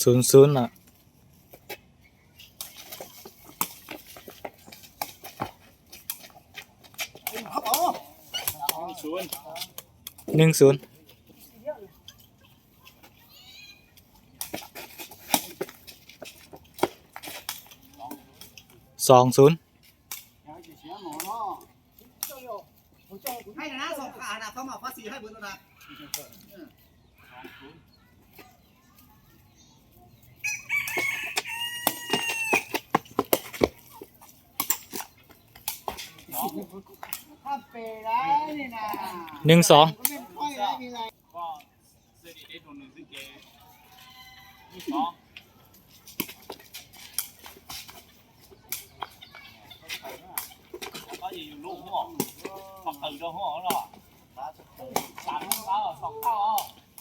Xum xum os. Neeg xum. Xoom xum. Neeg xoom.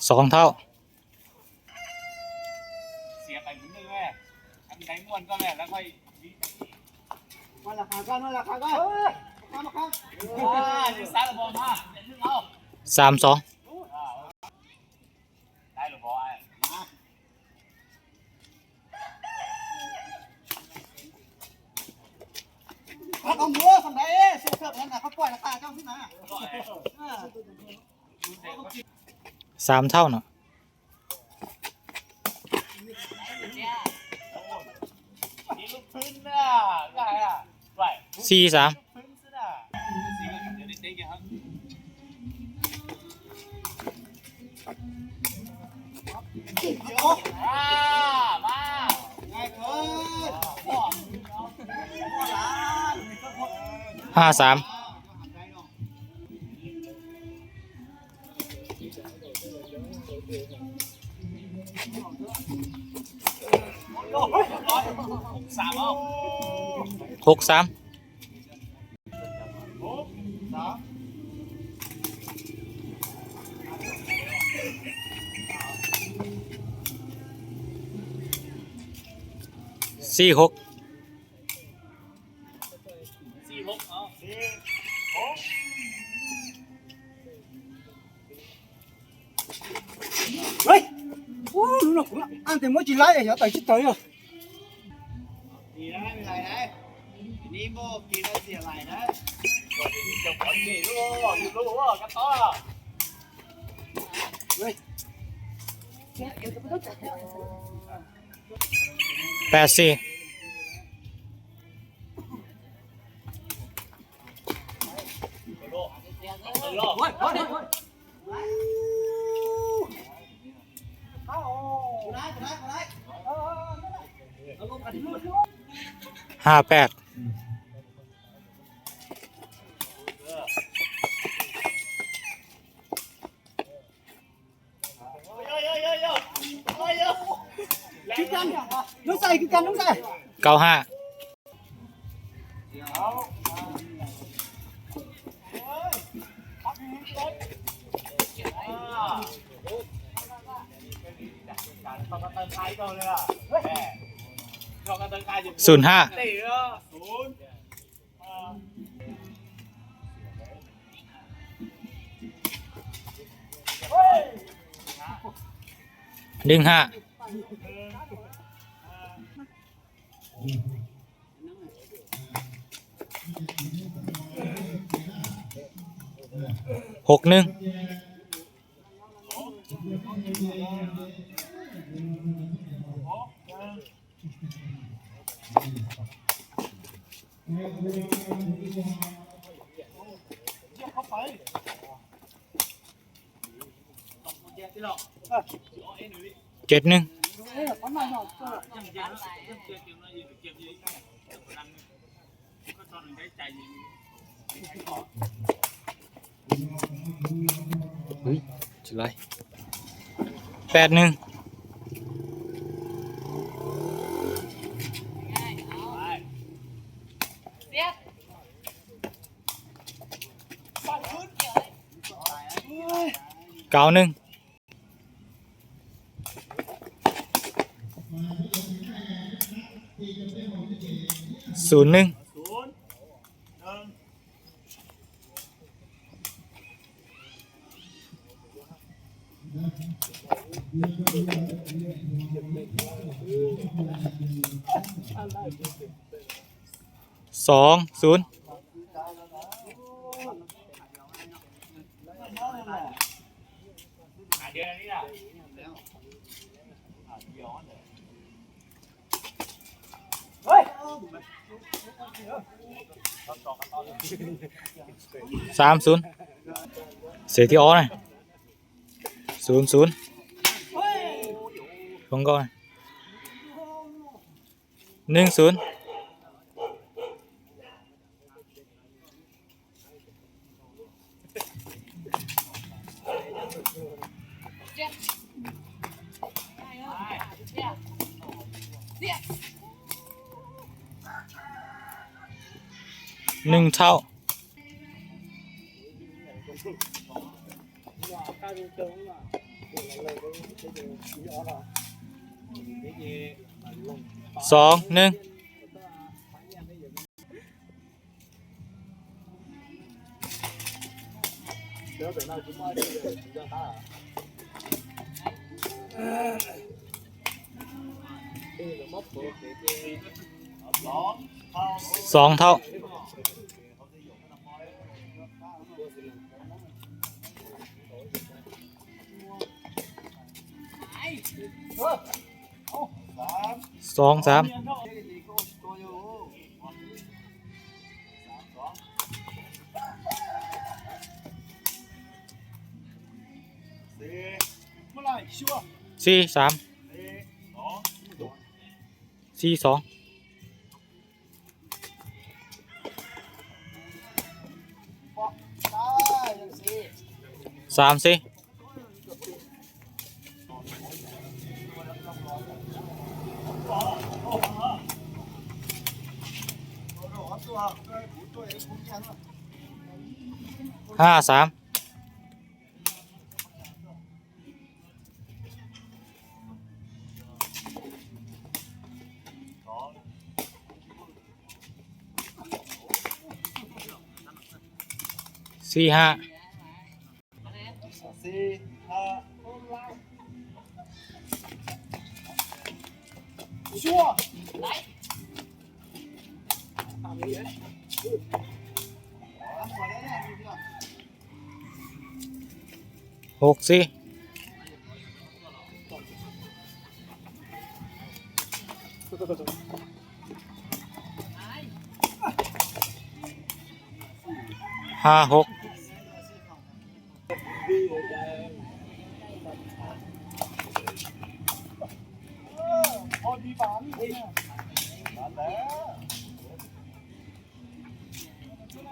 Xoom thaub. Xaam xoom. Xaam thaub no. Xi xaam. Ha xaam. Hov xaam. Xi hov. Ub, hnub no kuv antes muab tsis laib, xyov tawm tsis tawm yog. Peb xi. Ha peb. Kwv Kab, Noob Xais, Kwv Kab, Noob Xais. Kaum ha. Xum ha. Neeg ha. Hov neeg. Tsev neeg. Peb neeg. Kaum neeg. Xum neeg. Sov xun. Xaam xun. Xev thib ob na. Xun xun. Neeg xun. Neeg thaum. Xov neeg. Xov thaum. Xov xaam. Xib xaam. Xib xov. Xaam xib. Hab xaam. Xib hab. Hauv xib. Hab hauv.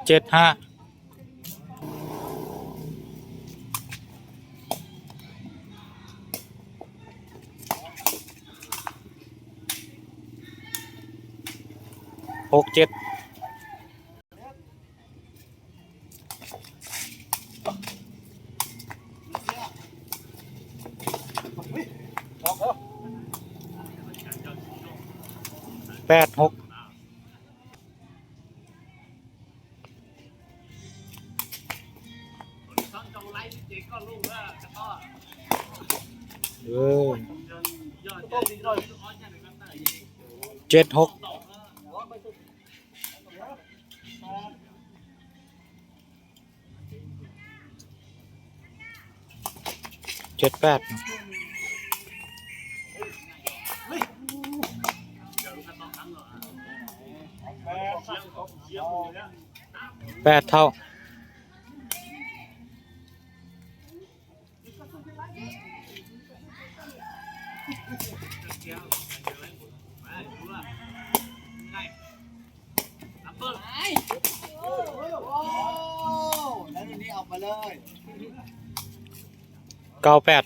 Ceb hab. Hauv ceb. Peb hauv. Ceb hauv. Ceb peb. Peb hauv. Kaum peb.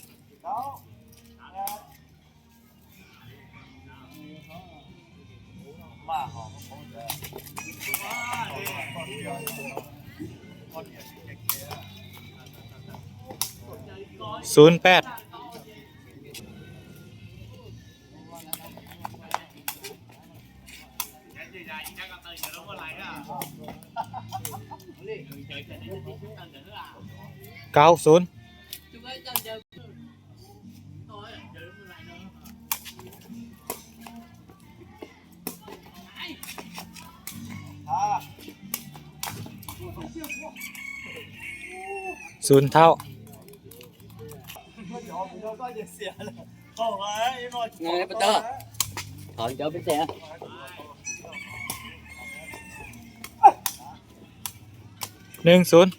Xun peb. Kaum xun. ศูนย์เท่า หนึ่งศูนย์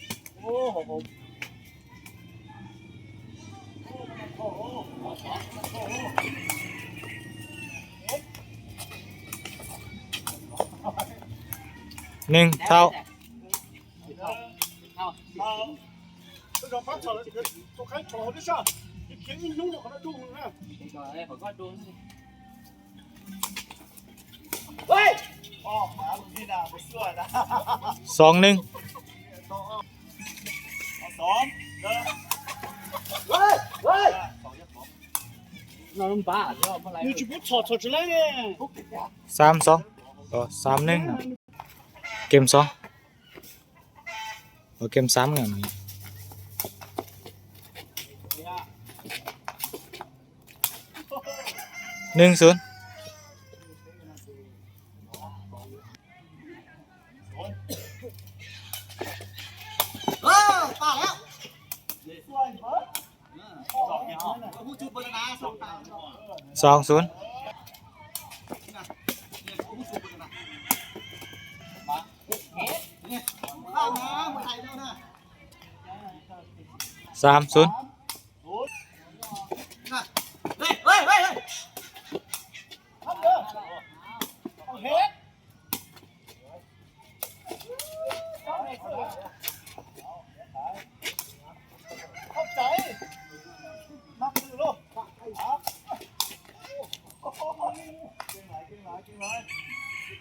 หนึ่งเท่า สองหนึ่ง สามสอง อ๋อ สามหนึ่ง เกมสอง อ๋อ เกมสามเนี่ย หนึ่งศูนย์ สองศูนย์ สามศูนย์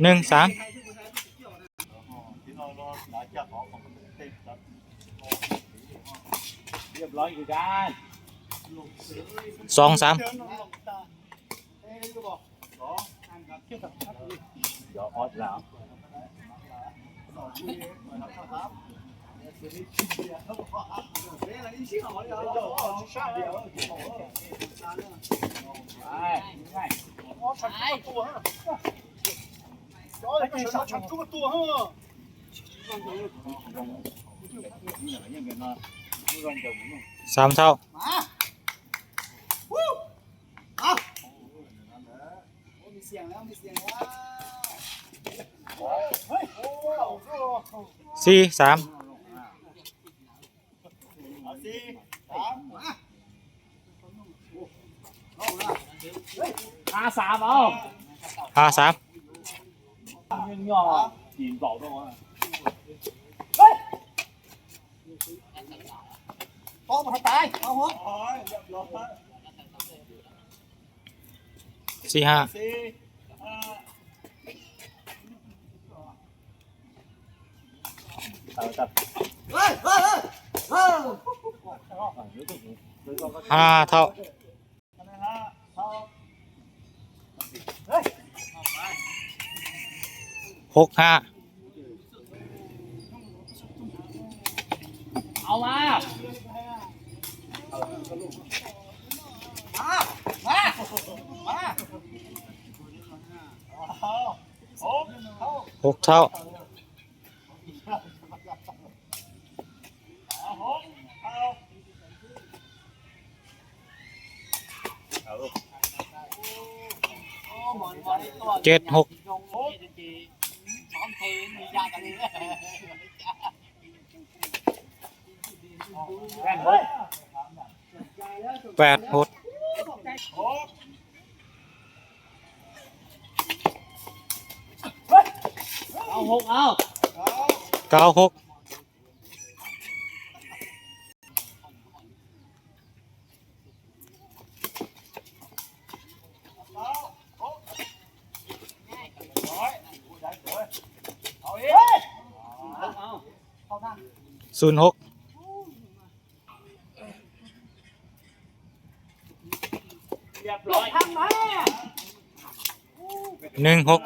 หนึ่งสาม สองสาม สามเท่า สี่สาม ห้าสาม เอา ห้าสาม สี่ห้า ห้าเท่า หกห้า เอามา มา มา มา หกเท่า เจ็ดหก แปดหก เก้าหก ศูนย์หก หนึ่งหก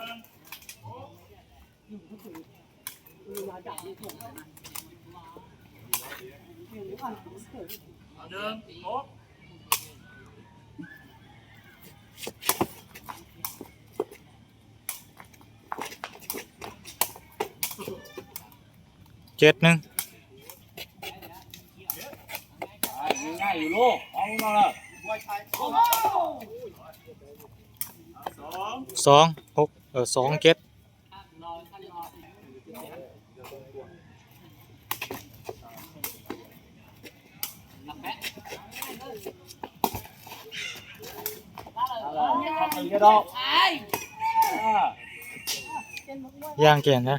เจ็ดหนึ่ง Xoom, xoom kiab. Yaj kiag na.